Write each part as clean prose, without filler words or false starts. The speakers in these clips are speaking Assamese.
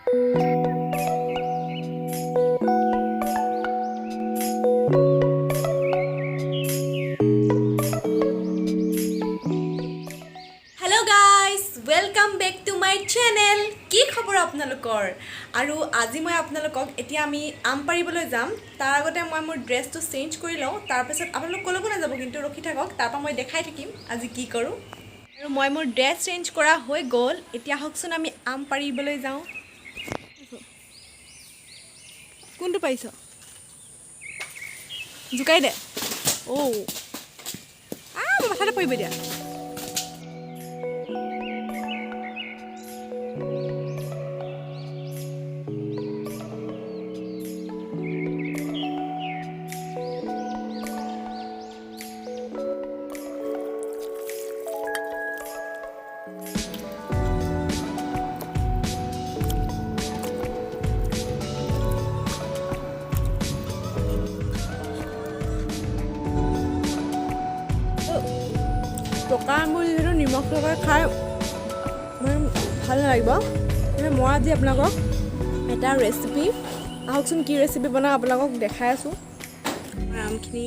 Hello guys, welcome back to my channel. কি খবৰ আপোনালোকৰ? আৰু আজি মই আপোনালোকক, এতিয়া আমি আম পাৰিবলৈ যাম। তাৰ আগতে মই মোৰ ড্ৰেছটো চেঞ্জ কৰি লওঁ। তাৰপিছত আপোনালোক ক'লৈকো নাযাব কিন্তু, ৰখি থাকক। তাৰপৰা মই দেখাই থাকিম আজি কি কৰোঁ। আৰু মই মোৰ ড্ৰেছ চেঞ্জ কৰা হৈ গ'ল। এতিয়া আহকচোন, আমি আম পাৰিবলৈ যাওঁ। কোনটো পাৰিছ? জোকাই দে। অ' মোৰ মাথাতে পৰিব এতিয়া। পকা আমবোৰ যিহেতু নিমখ লগাই খাই মানে ভাল নালাগিব। মানে মই আজি আপোনালোকক এটা ৰেচিপি, আহকচোন, কি ৰেচিপি বনাওঁ আপোনালোকক দেখাই আছোঁ। আমাৰ আমখিনি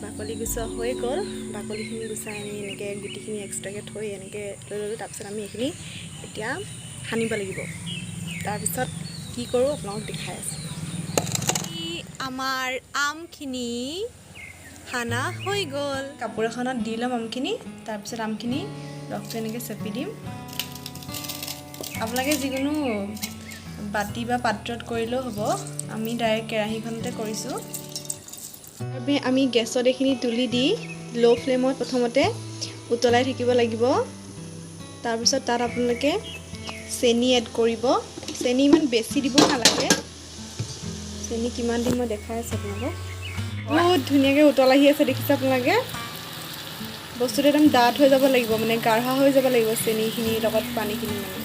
বাকলি গুচোৱা হৈ গ'ল। বাকলিখিনি গুচাই আমি এনেকৈ গুটিখিনি এক্সট্ৰাকৈ থৈ এনেকৈ লৈ ল'লোঁ। তাৰপিছত আমি এইখিনি এতিয়া সানিব লাগিব। তাৰপিছত কি কৰোঁ আপোনালোকক দেখাই আছোঁ। আমাৰ আমখিনি সানা হৈ গ'ল। কাপোৰ এখনত দি ল'ম আমখিনি। তাৰপিছত আমখিনি ৰসটো এনেকৈ চেপি দিম। আপোনালোকে যিকোনো বাতি বা পাত্ৰত কৰিলেও হ'ব। আমি ডাইৰেক্ট কেৰাহীখনতে কৰিছোঁ। আমি গেছত এইখিনি তুলি দি ল' ফ্লেমত প্ৰথমতে উতলাই থাকিব লাগিব। তাৰপিছত তাত আপোনালোকে চেনি এড কৰিব। চেনি ইমান বেছি দিব নালাগে। চেনি কিমান দিম মই দেখাই আছোঁ আপোনালোকক। বহুত ধুনীয়াকৈ উতল আহি আছে, দেখিছে আপোনালোকে? বস্তুটো একদম ডাঠ হৈ যাব লাগিব, মানে গাঢ়া হৈ যাব লাগিব চেনিখিনিৰ লগত পানীখিনি মানে।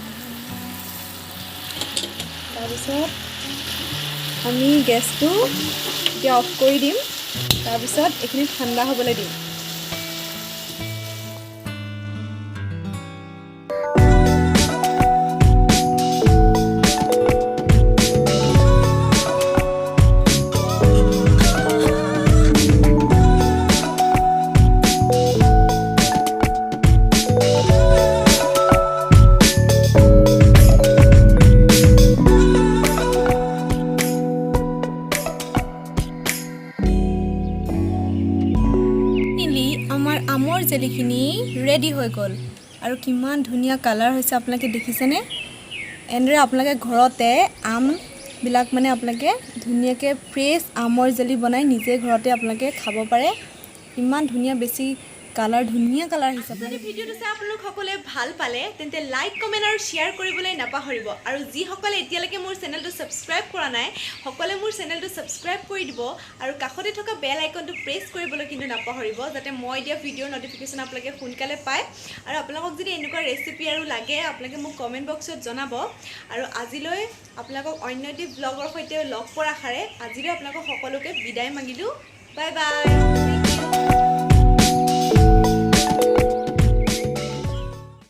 তাৰপিছত আমি গেছটো এতিয়া অফ কৰি দিম। তাৰপিছত এইখিনি ঠাণ্ডা হ'বলৈ দিম। ফাইনেলি আমাৰ আমৰ জেলিখিনি ৰেডি হৈ গ'ল। আৰু কিমান ধুনীয়া কালাৰ হৈছে, আপোনালোকে দেখিছেনে? এনেদৰে আপোনালোকে ঘৰতে আমবিলাক মানে আপোনালোকে ধুনীয়াকৈ ফ্ৰেছ আমৰ জেলি বনাই নিজে ঘৰতে আপোনালোকে খাব পাৰে। ইমান ধুনীয়া, বেছি কালাৰ, ধুনীয়া কালাৰ আহিছে। যদি ভিডিঅ'টো চাই আপোনালোক সকলোৱে ভাল পালে, তেন্তে লাইক, কমেণ্ট আৰু শ্বেয়াৰ কৰিবলৈ নাপাহৰিব। আৰু যিসকলে এতিয়ালৈকে মোৰ চেনেলটো ছাবস্ক্ৰাইব কৰা নাই, সকলোৱে মোৰ চেনেলটো ছাবস্ক্ৰাইব কৰি দিব আৰু কাষতে থকা বেল আইকনটো প্ৰেছ কৰিবলৈ কিন্তু নাপাহৰিব, যাতে মই দিয়া ভিডিঅ'ৰ ন'টিফিকেশ্যন আপোনালোকে সোনকালে পায়। আৰু আপোনালোকক যদি এনেকুৱা ৰেচিপি আৰু লাগে, আপোনালোকে মোক কমেণ্ট বক্সত জনাব। আৰু আজিলৈ আপোনালোকক অন্য এটি ব্লগৰ সৈতে লগ পোৱাৰ আশাৰে আজিলৈ আপোনালোকক সকলোকে বিদায় মাগিলোঁ। Bye bye, thank you.